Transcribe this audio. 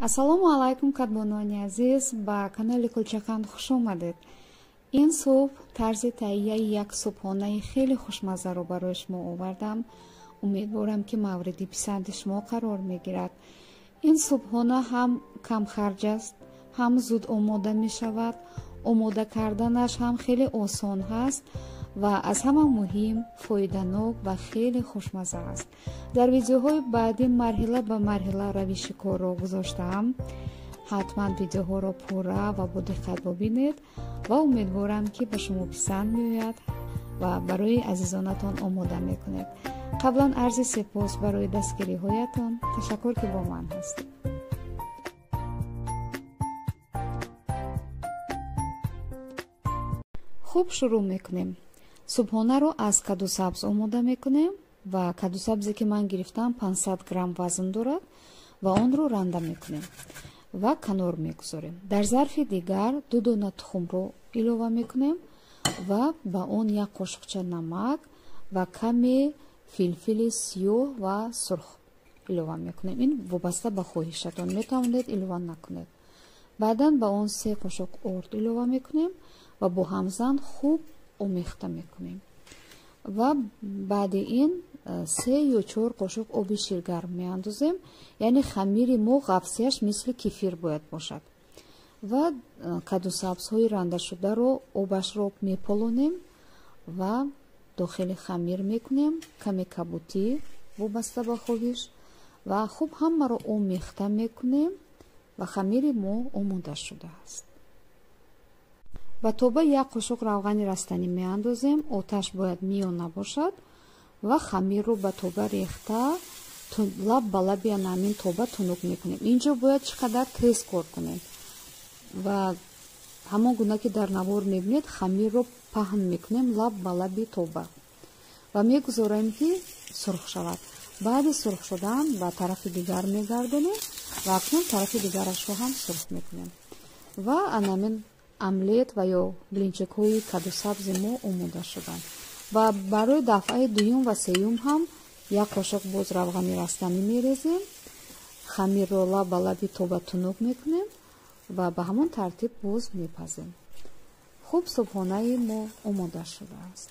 Ассалому алайкум, кадбонони азиз, ба канали Кулчақанд хуш омадед. Ин субҳ тарзи таҳияи як субҳонаи хеле хушмаззаро барои шумо овардам. Умедворам, ки мавриди писанди шумо қарор мегирад. Ин субҳона ҳам камхарҷ аст, ҳам зуд омода мешавад, омода карданаш ҳам хеле осон ҳаст ва аз ҳама муҳим фоиданок ва хеле хушмазза аст. Дар видеоҳои баъдӣ марҳила ба марҳила равиши корро гузоштаам. Ҳатман видеоҳоро пурра ва бо диққат бибинед ва умедворам, ки ба шумо писанд меояд ва барои азизонатон омода мекунед. Қаблан арзи сипос барои дастгириҳоятон. Ташаккур, ки бо ман ҳастед. Хуб, шурӯъ мекунем. Субҳонаро аз кадусабз омода мекунем ва кадусабзе, ки ман гирифтам, 500 грамм вазн дорад ва онро ранда мекунем ва канор мегузорем. Дар зарфи дигар 2 дона тухмро илова мекунем ва ба он як қошуқча намак ва каме филфили сиёҳ ва сурх илова мекунем. Ин вобаста ба хоҳишатон, метавонед илова накунед. Баъдан ба он 3 қошуқ орд илова мекунем ва бо ҳамзан хуб омехта мекунем ва баъди ин 3 ё 4 қошуқ оби ширгарм меандозем. Яъне хамири мо ғафсияш мисли кефир бояд бошад. Ва кадусабзҳои рандашударо обашро меполонем ва дохили хамир мекунем, каме кабутӣ вобаста ба хоҳиш, ва хуб ҳамаро омехта мекунем ва хамири мо омода шудааст. Ба тоба як қошуқ равғани растанӣ меандозем. Оташ бояд миёна бошад ва хамирро ба тоба рехта лаб ба лаби ҳамин тоба тунук мекунем. Инҷо бояд чӣ қадар тез кор кунем ва ҳамон гуна ки дар навор мебинед, хамирро паҳн мекунем лаб ба лаби тоба ва мегузорем, ки сурх шавад. Баъди сурх шудан ба тарафи дигар мегардонем ва акнун тарафи дигарашро ҳам сурх мекунем ва анамин омлет ва ё блинчикҳои кадусабзи мо омода шуданд. Ва барои дафъаи дуюм ва сеюм ҳам як қошуқ боз равғани растанӣ мерезем, хамирро лаб ба лаби тоба тунук мекунем ва ба ҳамон тартиб боз мепазем. Хуб, субҳонаи мо омода шудааст.